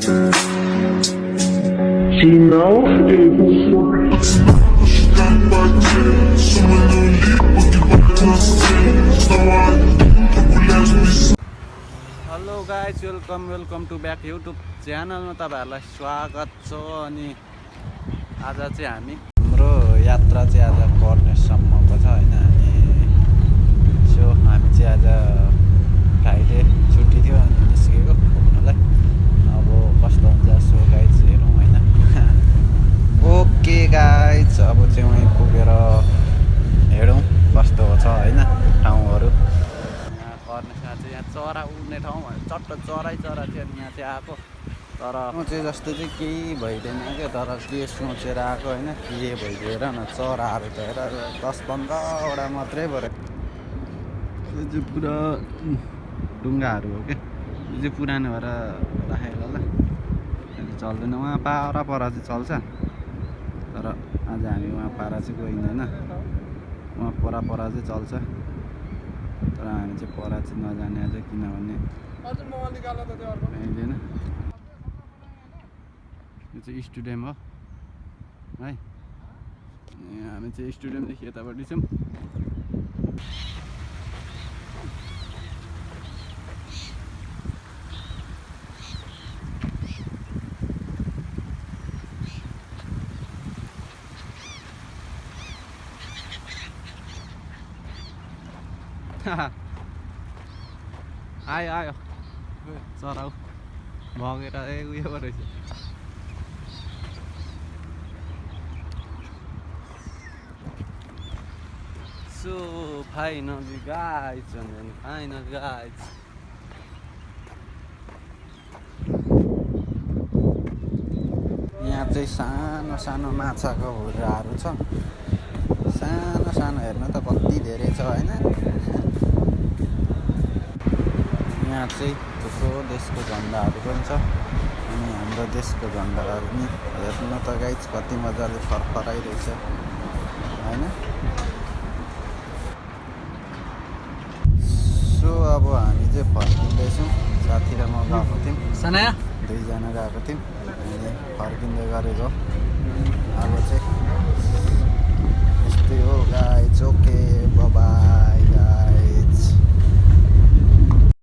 Hello guys, welcome to back YouTube च्यानलमा तपाईँहरूलाई स्वागत छ। अनि आज चाहिँ हाम्रो यात्रा चाहिँ आज कर्नेसम्मको छ होइन। अनि हामी चाहिँ आज फ्राइडे छुट्टी थियो अनि निस्केको घुम्नलाई। अब कस्तो हुन्छ सो गाइज हेरौँ होइन। ओके गाइज, अब चाहिँ वहीँ पुगेर हेरौँ कस्तो छ होइन ठाउँहरू। कर्नेसमा चाहिँ यहाँ चरा उड्ने ठाउँ चट्ट चरा थियो अनि यहाँ चाहिँ आएको। तर सोचे जस्तो चाहिँ केही भइदिएन क्या, तर के सोचेर आएको होइन के भइदिएर न चराहरू त हेर 10-15वटा मात्रै पऱ्यो। यो चाहिँ पुरा ढुङ्गाहरू हो क्या, यो चाहिँ पुरानो भएर राखेको होला, चल्दैन। उहाँ पर चाहिँ चल्छ, तर आज हामी उहाँ पर चाहिँ गइँदैन, उहाँ पर चाहिँ चल्छ। तर हामी चाहिँ पर चाहिँ नजाने आज, किनभने पाइँदैन। यो चाहिँ स्टेडियम हो है। हामी चाहिँ स्टेडियमदेखि यतापट्टि छौँ। आयो चरा भगेर उयो रहेछ। So finally guys, and then finally guys, यहाँ चाहिँ सानो सानो माछाको हुर्राहरू छ। सानो सानो हेर्नु त कति धेरै छ होइन। यहाँ चाहिँ थुप्रो देशको झन्डाहरू पनि छ। अनि हाम्रो देशको झन्डाहरू पनि हेर्नु त गाइज कति मजाले फरफराइरहेछ होइन। सो अब हामी चाहिँ फर्किँदैछौँ। साथी र म गएको थियौँ, दुईजना गएको थियौँ अनि फर्किँदै गरेको। अब चाहिँ यस्तै हो गाइज। Okay by.